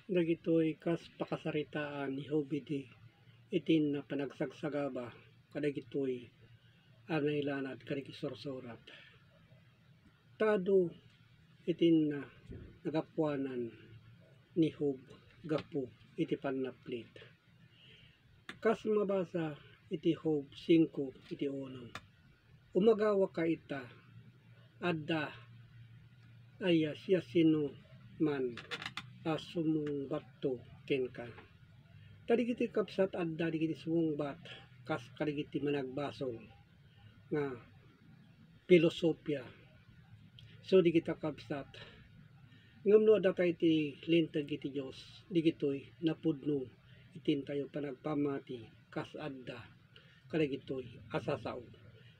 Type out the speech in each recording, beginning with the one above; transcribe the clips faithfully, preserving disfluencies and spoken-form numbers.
Dagitoy kas pakasaritaan ni Job idi, iti inna panagsagsagaba kadagitoy a nailanad kadagiti sursurat. Ta adu iti inna nagapuanan ni Job gapu iti pannaplit. Kas mabasa iti Job singko iti uno, "Umagawa ka ita, adda aya siasinoman a sumungbatto kenka." Ta dagiti kabsat, adda dagiti sumungbat kas kadagiti managbasol nga filosofia. So, dagita kabsat, ngem no adda tayo iti linteg iti Dios, dagitoy napudno iti intayo panagpammati kas adda kadagitoy a sasao,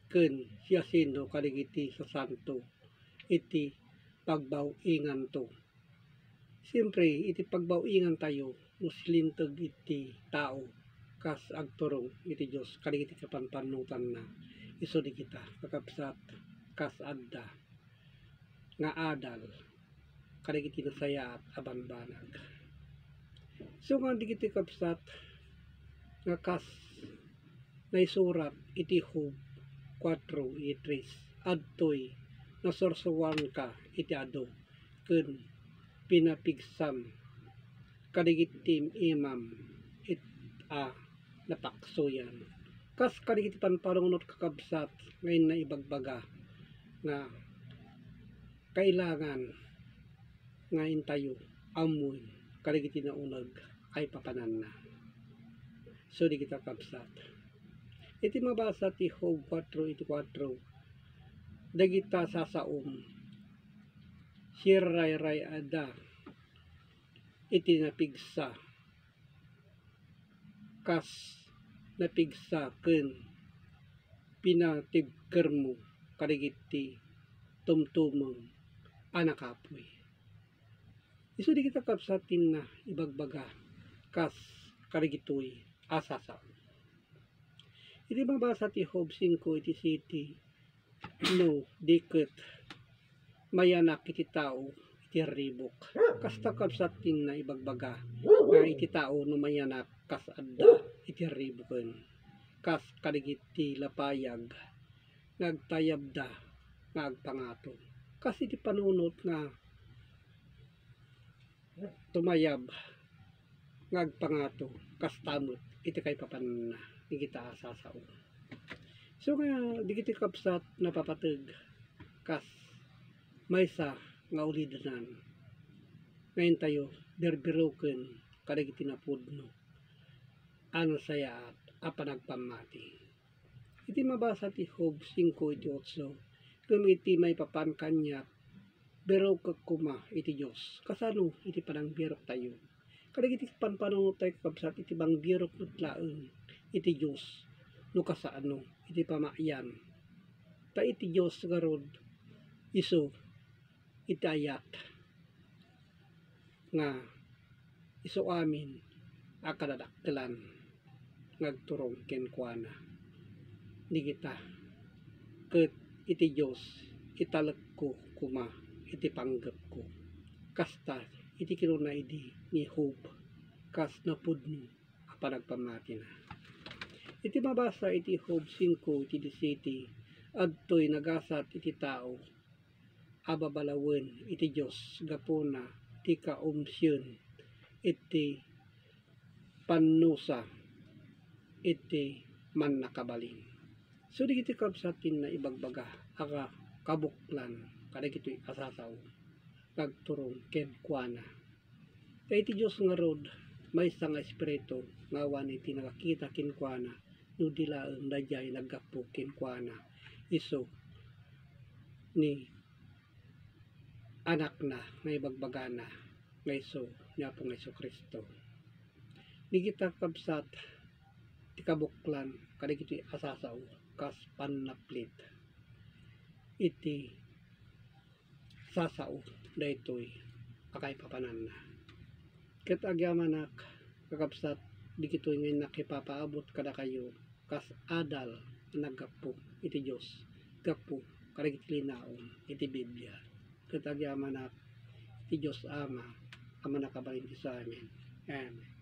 ken siasino kadagiti sasanto iti pagbaw-inganto. Siempre, iti pagbaw-ingantayo no silinteg iti tao kas agturong iti Dios kadagiti kapanpanunotanna, isu dagita, kakabsat, kas adda nga adal kadagiti nasayaat a bambanag. So nga dagiti kabsat nga kas naisurat iti Job kuatro iti tres, adtoy nasursuanka iti adu ken pinapigsam kadagiti imam it a napaksuyan. Kas kadagiti panpanunot, kakabsat, nga inna ibagbaga nga kailangan nga intayo ammoen kadagiti nauneg a ipapananna. So, dagita kabsat, iti mabasa ti Job kuatro iti kuatro, dagita sasaom, sirrayray-ada iti napigsa, kas napigsa ken pinatibkermo kadagiti tumtumeng a nakapuy. Isu dagita kabsat ti inna ibagbaga kas kadagitoy a sasao. Iti mabasa ti Job singko iti siyete, no di ket mayanak iti tao iti ribok. Kasta kabsat ti inna ibagbaga nga iti tao no mayanak kas adda iti riboken, kas kadagiti lapayag nga agtayabda nga agpangato. Kas iti panunot nga tumayab nga agpangato, kasta met iti kaipapananna dagita a sasao. So nga dagiti kabsat, napapateg kas maysa nga ulidanan nga intayo birbiroken kadagiti napudno a nasayaat a panagpammati. Iti mabasa ti Job singko iti otso, ngem iti maipapan kaniak, birokek koma iti Dios. Kasano iti panangbiroktayo? Kadagiti panpanunottayo, kakabsat, iti pangbirok met laeng iti Dios no kasano iti pamayan. Ta iti Dios ngarud, isu iti ayat nga isu amin a kadadakkelan nga agturong kenkuana. Dagita ket iti Dios, italekko koma iti panggepko. Kasta iti kinuna idi ni Job kas napudno a panagpammatina. Iti mabasa iti Job singko iti disiyete, adtoy nagasat iti tao a babalawen iti Dios gapuna ti kaumsien iti pannusa iti mannakabalin. So, dagiti kabsat ti inna ibagbaga a ka-, kabuklan kadagitoy a sasao nga agturong kenkuana. Ta iti Dios ngarud, maysa nga Espiritu nga awan iti nakakita kenkuana no di laeng daydiay naggapu kenkuana, isu ni Anakna nga ibagbagana nga isu ni Apo nga Jesu-Cristo. Dagita kabsat ti kabuklan kadagitoy a sasao kas pannaplit iti sasao daytoy a kaipapananna. Ket agyamanak, kakabsat, dagitoy nga innak ipapaabot kadakayo kas adal a naggapu iti Dios gapu kadagiti linaon iti Biblia. Ket agyamanak iti Dios Ama a manaka- Amen. Amen.